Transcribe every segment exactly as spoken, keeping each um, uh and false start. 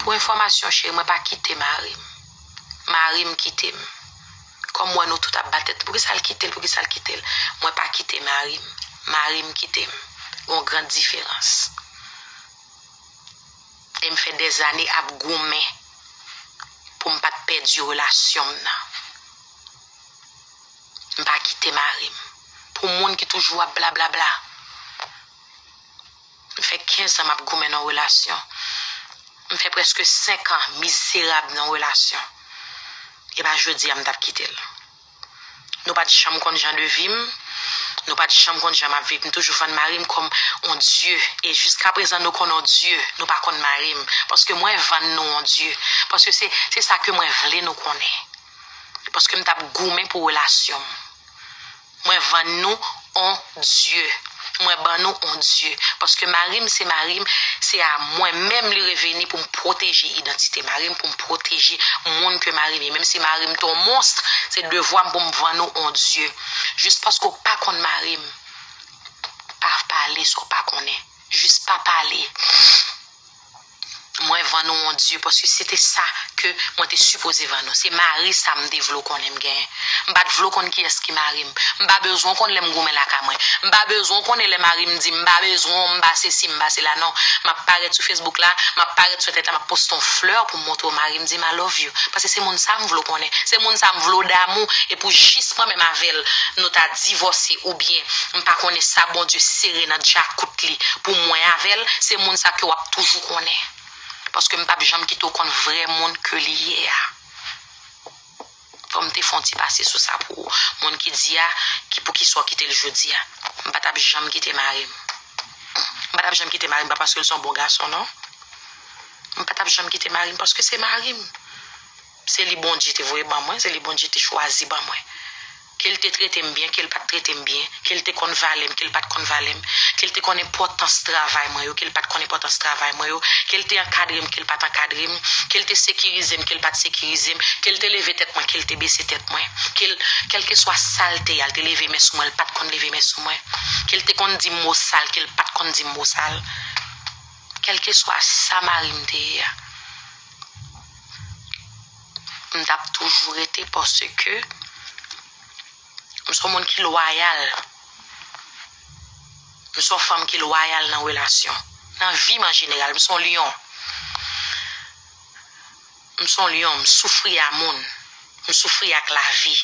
Pou enfòmasyon, cheri, mwen pa kite mari m. Mari m kite m. Kòm m wè nou tout ap bat tèt, poukisa l kite l, poukisa l kite l? Mwen pa kite mari m. Mari m kite m. Gon gran diferans. E m fè dèzane ap goumen pou m pa t pèdi relasyon m nan. M pa kite mari m. Pou moun ki toujou ap blablabla. M fè kenz an m ap goumen nan yon relasyon. M fè prèske senk an mizerab nan yon relasyon. E pa jodi a m t ap kite l. Nou pa t janm konn jan de vi m. Nou pa t janm konn jan m ap viv. M toujou vann mari m kòm on dye. E jiskaprezan nou konn on dye. Nou pa konn mari m. Paske mwen vann nou on dye. Paske se, se sa ke mwen vle nou konnen. Paske m t ap goumen pou relasyon m. Mwen vann nou on dye. Mwen ban nou on dye. Paske mari m se mari m, se a mwen menm li reveni pou m pwoteje idantite mari m, pou m pwoteje moun ke mari m ye. Menm si mari m te on mons, se devwa m pou m vann nou on dye. Jis paske w pa konn mari m, pa pale sa w pa konnen. Jis pa pale. Mwen vann ou on dye, paske se te sa ke mwen te sipoze vann ou. Se mari sa m te vle w konnen m genyen. M pa t vle w konn kiyès ki mari m. M pa bezwen w konn lè m goumen lakay mwen. M pa bezwen w konnen lè mari m di m pa bezwen w, m pa sesi, m pa sela, non. M ap parèt sou Facebook la, m ap parèt sou entènèt la, m ap poste yon flè pou m montre w mari m di m I love you. Paske se moun sa m vle w konnen. Se moun sa m vle w damou. E pou jis mwen menm avè l, nou ta divòse oubyen m pa konnen sa Bondye sere nan djakout li pou mwen avè l, se moun sa ke w ap toujou konnen. Paske m p ap janm kite w konn vrè moun ke li ye a. Fò m te fè yon ti pase sou sa pou moun ki di a, ki, poukisa w kite l jodi a. M pa t ap janm kite mari m. M pa t ap janm kite mari m, pa paske l se yon bon gason, non. M pa t ap janm kite mari m, paske se mari m. Se li Bondye te voye ban mwen, se li Bondye te chwazi ban mwen. Ke l te trete m byen, ke l pa t trete m byen, ke l te konn valè m, ke l pa t konn valè m, ke l te konn enpòtans travay mwen yo, ke l pa t konn enpòtans travay mwen yo, ke l te ankadre m, ke l pa t ankadre m, ke l te sekirize m, ke l pa t sekirize m, ke l te leve tèt mwen, ke l te bese tèt mwen, ke l, kèlkeswa sa l te ye a, l te leve men sou mwen, l pa t konn leve men sou mwen, ke l te konn di m mo sal, ke l pa t konn di m mo sal, kèlkeswa sa mari m te ye a. M t ap toujou rete paske m se yon moun ki lwayal. M se yon fanm ki lwayal nan relasyon. Nan vi m an jeneral, m se yon lyon. M se yon lyon, m soufri a moun. M soufri ak lavi.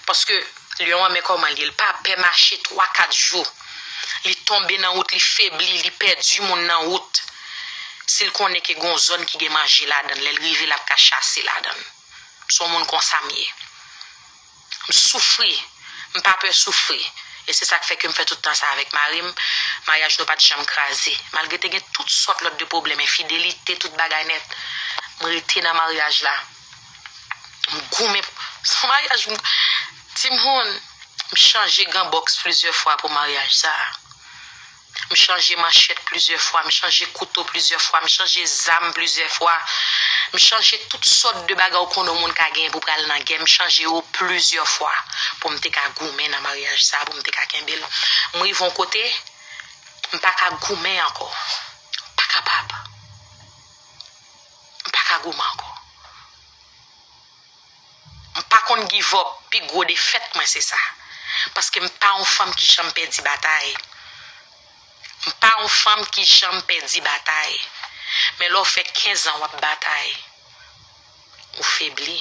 Paske lyon an, men kòman l ye, l pa pè mache twa, kat jou. Li tonbe nan wout, li febli, li pèdi moun nan wout. Si l konnen ke gon zòn ki gen manje ladan l, lè l rive, l ap ka chase ladan l. M se yon moun konsa m ye. M soufri. M pa pè soufri. E se sa k fè ke m fè tout tan sa avèk mari m. Maryaj nou pa t janm kraze. Malgre te gen tout sòt lòt de pwoblèm, enfidelite, tout bagay nèt. M rete nan maryaj la. M goumen pou, se maryaj m, timoun, m chanje gan bòks plizyè fwa pou maryaj sa a. M chanje manchèt plizyè fwa, m chanje kouto plizyè fwa, m chanje zam plizyè fwa. M chanje tout sòt de bagay ou konnen yon moun ka genyen pou pral nan gè, m chanje yo plizyè fwa pou m te ka goumen nan maryaj sa a, pou m te ka kenbe l. M rive yon kote, m pa ka goumen ankò. M pa kapab. M pa ka goumen ankò. M pa konn give up, pi gwo defèt mwen se sa. Paske m pa yon fanm ki janm pèdi batay. M pa yon fanm ki janm pèdi batay. Men lè w fè kenz an w ap batay, ou febli.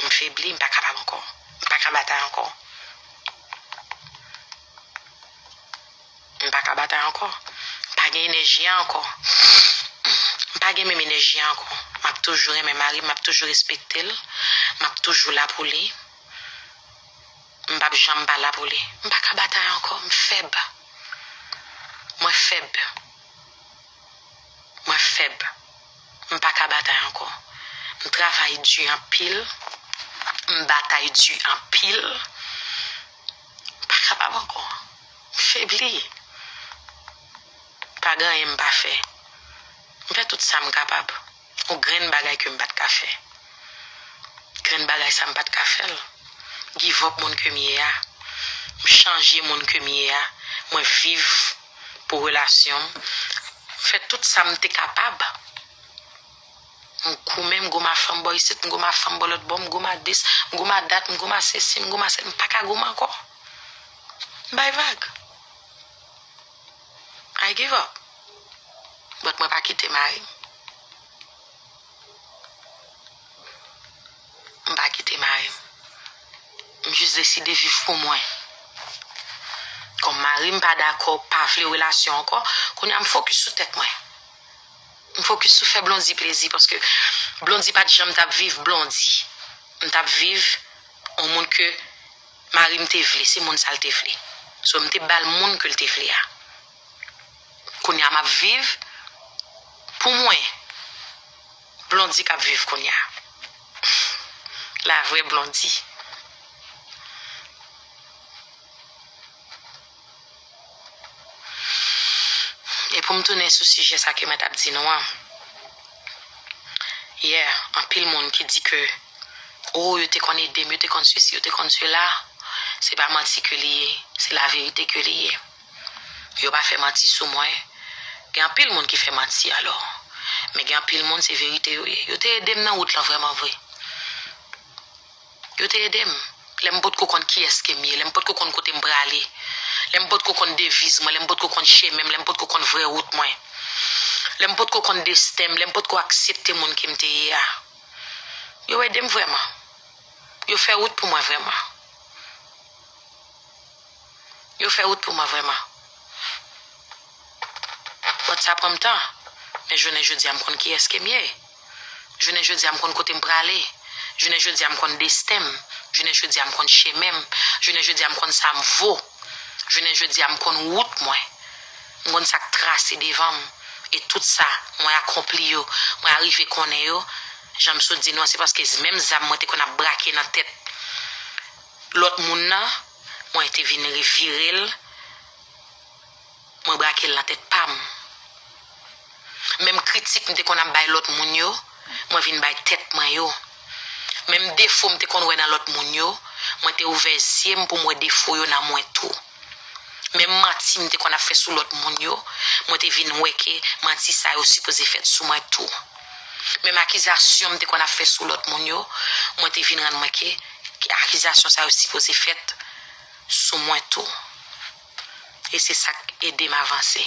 M febli, m pa kapab ankò. M pa ka batay ankò. M pa ka batay ankò. M pa gen enèji a ankò. M pa gen menm enèji a ankò. M ap toujou renmen mari m, m ap toujou respekte l. M ap toujou la pou li. M p ap janm pa la pou li. M pa ka batay ankò. M fèb. Mwen fèb. Mwen fèb. M pa ka batay ankò. M travay di anpil. M batay di anpil. M pa kapab ankò. M febli. Pa gen anyen m pa fè. M fè tout sa m kapab. Yon grenn bagay ke m pa t ka fè. Grenn bagay sa m pa t ka fè l. Give up moun ke m ye a. M chanje moun ke m ye a. Mwen viv pou relasyon m. M fè tout sa m te kapab. M goumen, m goumen a fanm bò isit, m goumen a fanm bò lòt bò, m goumen a dis, m goumen a dat, m goumen a sesi, m goumen a sè, m pa ka goumen ankò. M bay vag. I give up. But mwen pa kite mari m. M pa kite mari m. M jis deside viv pou mwen. Kòm mari m pa dakò, pa vle relasyon ankò, kounye a m fokis sou tèt mwen. M fokis sou fè Blondy plezi, paske Blondy pa t janm t ap viv Blondy. M t ap viv yon moun ke mari m te vle, se moun sa l te vle. So, m te ba l moun ke l te vle a. Kounye a m ap viv pou mwen. Blondy k ap viv kounye a. La vrè Blondy. E pou m tounen sou sijè sa ke mwen t ap di nou an. Yeah, anpil moun ki di ke, oh, yo te konn ede m, yo te konn sesi, yo te konn sela. Se pa manti ke li ye, se laverite ke li ye. Yo pa fè manti sou mwen. Gen anpil moun ki fè manti alò. Men gen anpil moun se verite yo ye. Yo te ede m nan wout lan vrèman vre. Yo te ede m. Lè m potko konn kiyès ke m ye, lè m potko konn kote m prale, lè m potko konn deviz mwen, lè m potko konn chemen m, lè m potko konn vrè wout mwen, lè m potko konn desten m, lè m potko aksepte moun ke m te ye a. Yo ede m vrèman. Yo fè wout pou mwen vrèman. Yo fè wout pou mwen vrèman. But sa pran m tan. Men jounen jodi a, m konn kiyès ke m ye. Jounen jodi a, m konn kote m prale. Jounen jodi a, m konn desten m. Jounen jodi a, m konn chemen m. Jounen jodi a, m konn sa m vo. Jounen jodi a, m konn wout mwen. M konn sa k trase devan m. E tout sa, mwen akonpli yo, mwen arive konnen yo. Jan m sot di nou an, se paske menm zam mwen te konn ap brake nan tèt lòt moun nan, mwen te vin revire l, mwen brake l nan tèt pa m. Menm kritik m te konn ap bay lòt moun yo, mwen vin bay tèt mwen yo. Menm defo m te konn wè nan lòt moun yo, mwen te ouvè zye m pou m wè defo yo nan mwen tou. Menm manti m te konn ap fè sou lòt moun yo, mwen te vin wè ke manti sa yo sipoze fèt sou mwen tou. Menm akizasyon m te konn ap fè sou lòt moun yo, mwen te vin rann mwen ke, ke akizasyon sa yo sipoze fèt sou mwen tou. E se sa k ede m avanse.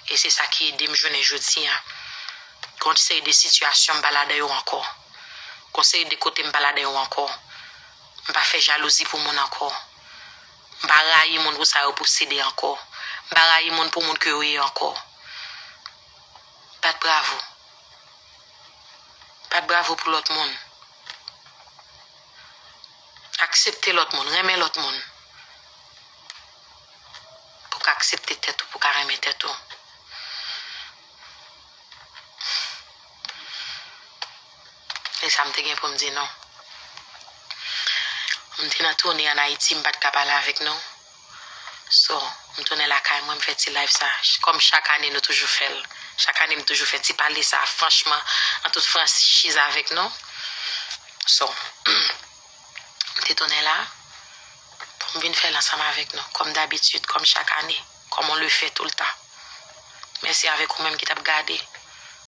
E se sa ki ede m jounen jodi a. Gon seri de sitiyasyon m pa ladan yo ankò. Gon seri de kote m pa ladan yo ankò. M pa fè jalouzi pou moun ankò. M pa rayi moun pou sa yo posede ankò. M pa rayi moun pou moun ke yo ye ankò. Bat bravo. Bat bravo pou lòt moun. Aksepte lòt moun, renmen lòt moun. Pou w ka aksepte tèt ou, pou w ka renmen tèt ou. E sa m te gen pou m di nou. M te nan toune ann Ayiti, m pa t ka pale avèk nou. So, m tounen lakay mwen, m fè ti live sa. Kòm chak ane, nou toujou fè l. Chak ane, m toujou fè ti pale sa, franchman, an tout franchiz avèk nou. So, m te tounen la pou m vin fè l ansanm avèk nou, kòm dabitid, kòm chak ane, comme on le fait tout le temps. Mèsi avèk ou menm ki t ap gade.